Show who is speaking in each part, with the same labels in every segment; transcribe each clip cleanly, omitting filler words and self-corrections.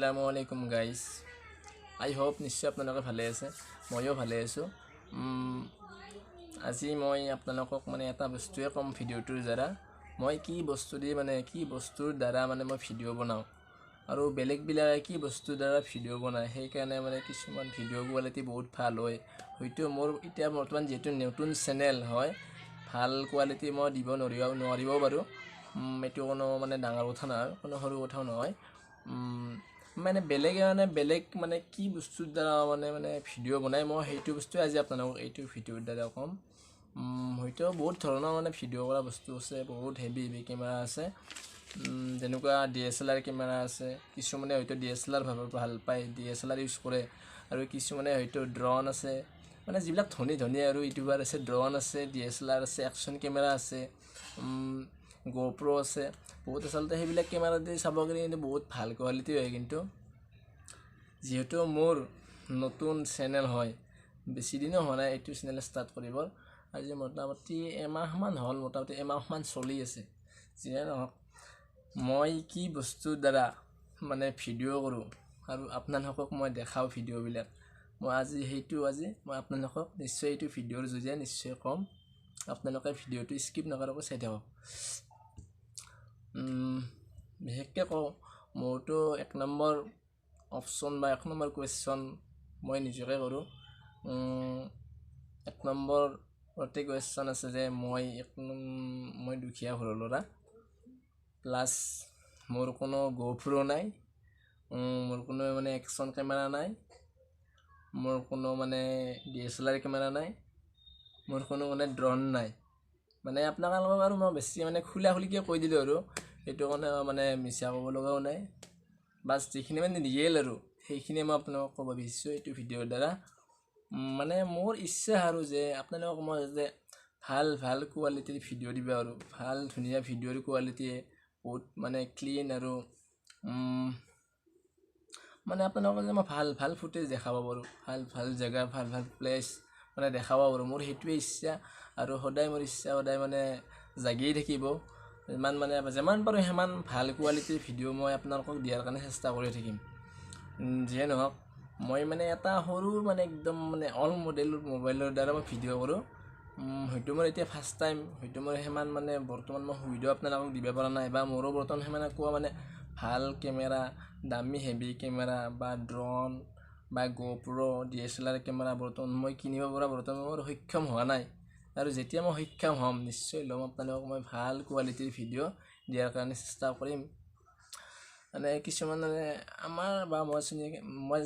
Speaker 1: আসসালামু আলাইকুম গাইজ, আই হোপ নিশ্চয় আপোনালোকে ভালে আছে, ময়ো ভালে আছোঁ। আজি মই আপোনালোকক মানে এটা বস্তুৱে ক'ম ভিডিঅ'টোৰ দ্বাৰা, মই কি বস্তু দি মানে কি বস্তুৰ দ্বাৰা মানে মই ভিডিঅ' বনাওঁ আৰু বেলেগবিলাকে কি বস্তুৰ দ্বাৰা ভিডিঅ' বনায়, সেইকাৰণে মানে কিছুমান ভিডিঅ' কোৱালিটি বহুত ভাল হয়। হয়তো মোৰ এতিয়া বৰ্তমান যিহেতু নতুন চেনেল হয়, ভাল কোৱালিটি মই দিব নোৱাৰিবও পাৰোঁ। এইটো কোনো মানে ডাঙৰ কথা নহয়, কোনো সৰু কথাও নহয়। মানে বেলেগে মানে বেলেগ মানে কি বস্তুৰ দ্বাৰা মানে মানে ভিডিঅ' বনায়, মই সেইটো বস্তুৱে আজি আপোনালোকক এইটো ভিডিঅ'ৰ দ্বাৰা ক'ম। হয়তো বহুত ধৰণৰ মানে ভিডিঅ' কৰা বস্তু আছে, বহুত হেভি হেভি কেমেৰা আছে, যেনেকুৱা DSLR camera আছে। কিছুমানে হয়তো DSLR ভাল পায়, DSLR use কৰে, আৰু কিছুমানে হয়তো ড্ৰ'ন আছে, মানে যিবিলাক ধনী ধনী আৰু ইউটিউবাৰ আছে, ড্ৰ'ন আছে, DSLR আছে, একশ্যন কেমেৰা আছে, GoPro আছে, বহুত। আচলতে সেইবিলাক কেমেৰা দি চাব গ'লে কিন্তু বহুত ভাল কোৱালিটি হয়। কিন্তু যিহেতু মোৰ নতুন চেনেল হয়, বেছি দিনো হোৱা নাই এইটো চেনেল ষ্টাৰ্ট কৰিব, আজি মোটামুটি এমাহমান হ'ল, মোটামুটি এমাহমান চলি আছে। যিয়ে নহওক, মই কি বস্তুৰ দ্বাৰা মানে ভিডিঅ' কৰোঁ আৰু আপোনালোকক মই দেখাওঁ ভিডিঅ'বিলাক, মই আজি সেইটো আজি মই আপোনালোকক নিশ্চয় এইটো ভিডিঅ'ৰ জৰিয়তে নিশ্চয় ক'ম। আপোনালোকে ভিডিঅ'টো স্কিপ নকৰাকৈ চাই থাকক। বিশেষকৈ কওঁ, মোৰতো এক নম্বৰ অপশ্যন বা এক নম্বৰ কুৱেশ্যন মই নিজকে কৰোঁ। এক নম্বৰতে কুৱেশ্যন আছে যে মই দুখীয়া ঘৰৰ ল'ৰা, প্লাছ মোৰ কোনো GoPro নাই, মোৰ কোনো মানে একশ্যন কেমেৰা নাই, মোৰ কোনো মানে DSLR camera নাই, মোৰ কোনো মানে ড্ৰ'ন নাই। মানে আপোনালোকক আৰু মই বেছি মানে খোলা খুলিকৈ কৈ দিলোঁ আৰু, সেইটো কাৰণে মানে মিছা ক'ব লগাও নাই। বাছ যিখিনি মানে ৰিয়েল আৰু সেইখিনিয়ে মই আপোনালোকক ক'ব বিচাৰিছোঁ এইটো ভিডিঅ'ৰ দ্বাৰা। মানে মোৰ ইচ্ছা আৰু যে আপোনালোকক মই যাতে ভাল ভাল কোৱালিটিৰ ভিডিঅ' দিব আৰু ভাল ধুনীয়া ভিডিঅ'ৰ কোৱালিটি বহুত মানে ক্লিন আৰু মানে আপোনালোকক যে মই ভাল ভাল ফুটেজ দেখাব পাৰোঁ, ভাল ভাল জেগা, ভাল ভাল প্লেচ মানে দেখাব পাৰোঁ, মোৰ সেইটোৱে ইচ্ছা। আৰু সদায় মোৰ ইচ্ছা সদায় মানে জাগিয়ে থাকিব, ইমান মানে যিমান পাৰোঁ সিমান ভাল কোৱালিটিৰ ভিডিঅ' মই আপোনালোকক দিয়াৰ কাৰণে চেষ্টা কৰি থাকিম। যিয়ে নহওক, মই মানে এটা সৰু মানে একদম মানে অল মডেল মোবাইলৰ দ্বাৰা মই ভিডিঅ' কৰোঁ। হয়তো মোৰ এতিয়া ফাৰ্ষ্ট টাইম, হয়তো মোৰ সিমান মানে বৰ্তমান মই সুবিধাও আপোনালোকক দিব পৰা নাই, বা মোৰো বৰ্তমান সিমান একো মানে ভাল কেমেৰা, দামী হেভি কেমেৰা বা ড্ৰ'ন বা GoPro, DSLR camera বৰ্তমান মই কিনিব পৰা বৰ্তমান মোৰ সক্ষম হোৱা নাই। আৰু যেতিয়া মই সক্ষম হ'ম নিশ্চয় ল'ম, আপোনালোকক মই ভাল কোৱালিটিৰ ভিডিঅ' দিয়াৰ কাৰণে চেষ্টা কৰিম। মানে কিছুমান মানে আমাৰ বা মই চিনি মই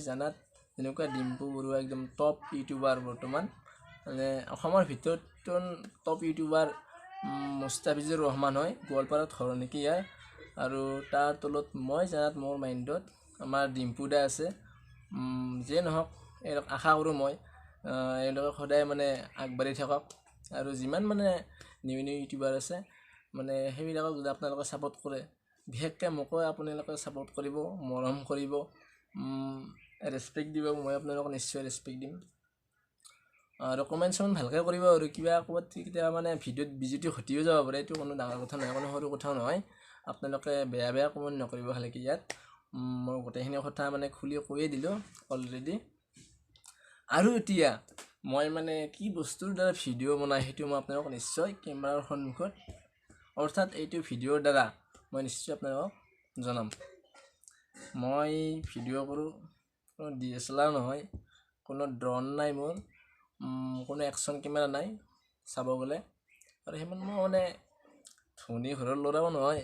Speaker 1: জানাত যেনেকুৱা ডিম্পু বৰুৱা একদম টপ ইউটিউবাৰ বৰ্তমান, মানে অসমৰ ভিতৰত টপ ইউটিউবাৰ মুস্তাফিজুৰ ৰহমান হয়, গোৱালপাৰাত ঘৰ নেকি ইয়াৰ। আৰু তাৰ তলত মই জানাত মোৰ মাইণ্ডত আমাৰ ডিম্পু দা আছে। যিয়ে নহওক, এওঁলোক আশা কৰোঁ মই এওঁলোকে সদায় মানে আগবাঢ়ি থাকক, আৰু যিমান মানে নিউ নিউ ইউটিউবাৰ আছে মানে সেইবিলাকক যদি আপোনালোকে ছাপোৰ্ট কৰে, বিশেষকৈ মোকো আপোনালোকে ছাপোৰ্ট কৰিব, মৰম কৰিব, ৰেচপেক্ট দিব, মই আপোনালোকক নিশ্চয় ৰেচপেক্ট দিম। আৰু কমেণ্ট চমেণ্ট ভালকৈ কৰিব, আৰু কিবা ক'ৰবাত কেতিয়াবা মানে ভিডিঅ'ত বিজুতি ঘটিও যাব পাৰে, এইটো কোনো ডাঙৰ কথা নহয়, কোনো সৰু কথাও নহয়। আপোনালোকে বেয়া বেয়া কমেণ্ট নকৰিব খালি কি ইয়াত। মই গোটেইখিনি কথা মানে খুলি কৈয়ে দিলোঁ অলৰেডি। আৰু এতিয়া মই মানে কি বস্তুৰ দ্বাৰা ভিডিঅ' বনাই সেইটো মই আপোনালোকক নিশ্চয় কেমেৰাৰ সন্মুখত, অৰ্থাৎ এইটো ভিডিঅ'ৰ দ্বাৰা মই নিশ্চয় আপোনালোকক জনাম। মই ভিডিঅ' কৰোঁ, কোনো DSLR নহয়, কোনো ড্ৰ'ন নাই মোৰ, কোনো একশ্যন কেমেৰা নাই চাব গ'লে, আৰু সিমান মই মানে ধনী ঘৰৰ ল'ৰাও নহয়,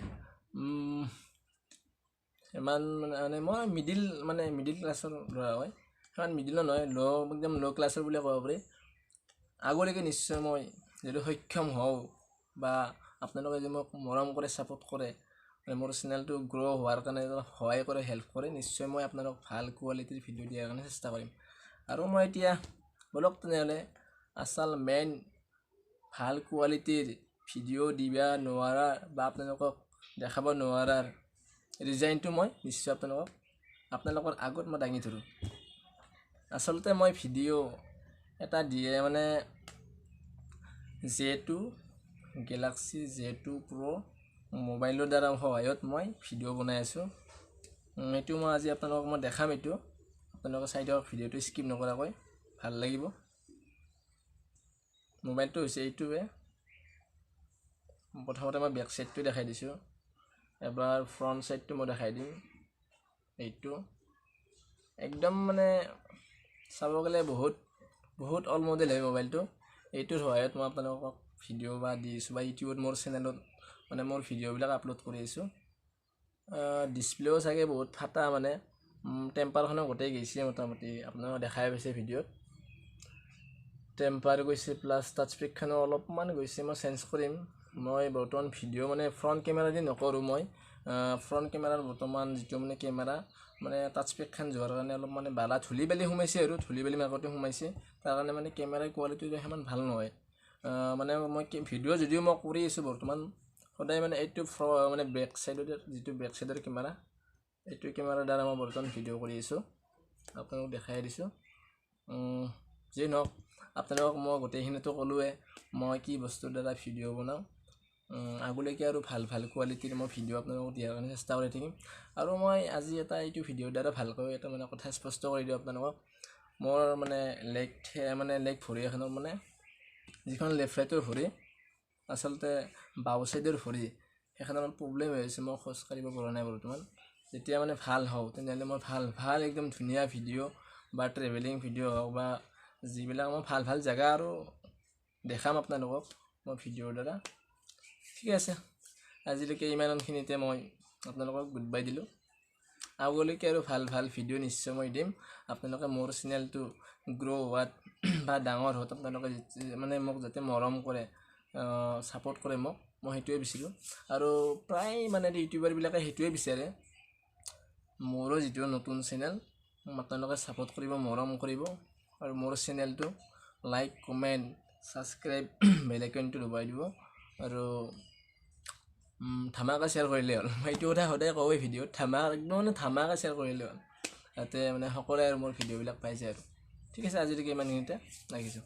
Speaker 1: সিমান মানে মই মিডিল মানে মিডিল ক্লাছৰ ল'ৰা হয়, সিমান মিডিলো নহয়, ল' একদম ল' ক্লাছৰ বুলিয়ে ক'ব পাৰি। আগলৈকে নিশ্চয় মই যদি সক্ষম হওঁ বা আপোনালোকে যদি মোক মৰম কৰে, ছাপোৰ্ট কৰে, মানে মোৰ চেনেলটো গ্ৰ' হোৱাৰ কাৰণে সহায় কৰে, হেল্প কৰে, নিশ্চয় মই আপোনালোকক ভাল কোৱালিটিৰ ভিডিঅ' দিয়াৰ কাৰণে চেষ্টা কৰিম। আৰু মই এতিয়া বলক তেনেহ'লে আচল মেইন ভাল কোৱালিটিৰ ভিডিঅ' দিব নোৱাৰাৰ বা আপোনালোকক দেখাব নোৱাৰাৰ ৰিজাইনটো মই নিশ্চয় আপোনালোকৰ আগত মই দাঙি ধৰোঁ। আচলতে মই ভিডিঅ' এটা দিয়ে মানে J2 Galaxy J2 Pro মোবাইলৰ দ্বাৰা সহায়ত মই ভিডিঅ' বনাই আছোঁ। এইটো মই আজি আপোনালোকক মই দেখাম। এইটো আপোনালোকে চাই দিয়ক ভিডিঅ'টো স্কিপ নকৰাকৈ, ভাল লাগিব। মোবাইলটো হৈছে এইটোৱে। প্ৰথমতে মই বেক চাইডটো দেখাই দিছোঁ, এবাৰ ফ্ৰণ্ট চাইডটো মই দেখাই দিম। এইটো একদম মানে চাব গ'লে বহুত বহুত অল মডেল হয় মোবাইলটো। এইটোৰ সহায়ত মই আপোনালোকক ভিডিঅ' বা দি আছোঁ বা ইউটিউবত মোৰ চেনেলত মানে মোৰ ভিডিঅ'বিলাক আপলোড কৰি আছোঁ। ডিছপ্লেও চাগে বহুত ফাটা, মানে টেম্পাৰখনো গোটেই গৈছে মোটামুটি, আপোনালোকে দেখাই পাইছে ভিডিঅ'ত। টেম্পাৰ গৈছে, প্লাছ টাচ পেডখনো অলপমান গৈছে, মই চেঞ্জ কৰিম। মই বৰ্তমান ভিডিঅ' মানে ফ্ৰণ্ট কেমেৰা দি নকৰোঁ। মই ফ্ৰণ্ট কেমেৰাৰ বৰ্তমান যিটো মানে কেমেৰা মানে টাচ পেডখন যোৱাৰ কাৰণে অলপ মানে বালা ধূলি বালি সোমাইছে আৰু ধূলি বালি মাকতে সোমাইছে, তাৰ কাৰণে মানে কেমেৰাৰ কোৱালিটিটো সিমান ভাল নহয়। মানে মই ভিডিঅ' যদিও মই কৰি আছোঁ বৰ্তমান সদায় মানে এইটো মানে বেক চাইডৰ যিটো বেক চাইডৰ কেমেৰা, এইটো কেমেৰাৰ দ্বাৰা মই বৰ্তমান ভিডিঅ' কৰি আছোঁ, আপোনালোক দেখাই দিছোঁ। যি নহওক, আপোনালোকক মই গোটেইখিনিতো ক'লোৱে মই কি বস্তুৰ দ্বাৰা ভিডিঅ' বনাওঁ। আগলৈকে আৰু ভাল ভাল কোৱালিটিৰ মই ভিডিঅ' আপোনালোকক দিয়াৰ কাৰণে চেষ্টা কৰি থাকিম। আৰু মই আজি এটা এইটো ভিডিঅ'ৰ দ্বাৰা ভালকৈ এটা মানে কথা স্পষ্ট কৰি দিওঁ আপোনালোকক। মোৰ মানে লেগ মানে লেগ ভৰি এখনৰ মানে যিখন লেফ্ট ৰাইটৰ ভৰি, আচলতে বাওঁ চাইডৰ ভৰি সেইখনৰ প্ৰব্লেম হৈ আছে, মই খোজ কাঢ়িব পৰা নাই বৰ্তমান। যেতিয়া মানে ভাল হওঁ তেনেহ'লে মই ভাল ভাল একদম ধুনীয়া ভিডিঅ' বা ট্ৰেভেলিং ভিডিঅ' হওক বা যিবিলাক মই ভাল ভাল জেগা আৰু দেখাম আপোনালোকক মই ভিডিঅ'ৰ দ্বাৰা। ঠিক আছে, আজিলৈকে ইমানখিনিতে মই আপোনালোকক গুড বাই দিলোঁ। আগলৈকে আৰু ভাল ভাল ভিডিঅ' নিশ্চয় মই দিম। আপোনালোকে মোৰ চেনেলটো গ্ৰ' হোৱাত বা ডাঙৰ হোৱাত আপোনালোকে মানে মোক যাতে মৰম কৰে, ছাপোৰ্ট কৰে মোক, মই সেইটোৱে বিচাৰোঁ। আৰু প্ৰায় মানে ইউটিউবাৰবিলাকে সেইটোৱে বিচাৰে। মোৰো যিটো নতুন চেনেল, আপোনালোকে ছাপোৰ্ট কৰিব, মৰম কৰিব আৰু মোৰ চেনেলটো লাইক, কমেণ্ট, ছাবস্ক্ৰাইব, বেল আইকনটো দবাই দিব আৰু ধামাকা শ্বেয়াৰ কৰিলে হ'ল। মই এইটো কথা সদায় কওঁ ভিডিঅ'ত, ধামাকা একদম মানে ধামাকা শ্বেয়াৰ কৰিলে হ'ল, যাতে মানে সকলোৱে আৰু মোৰ ভিডিঅ'বিলাক পাই যায় আৰু। ঠিক আছে, আজিলৈকে ইমানখিনিতে ৰাখিছোঁ।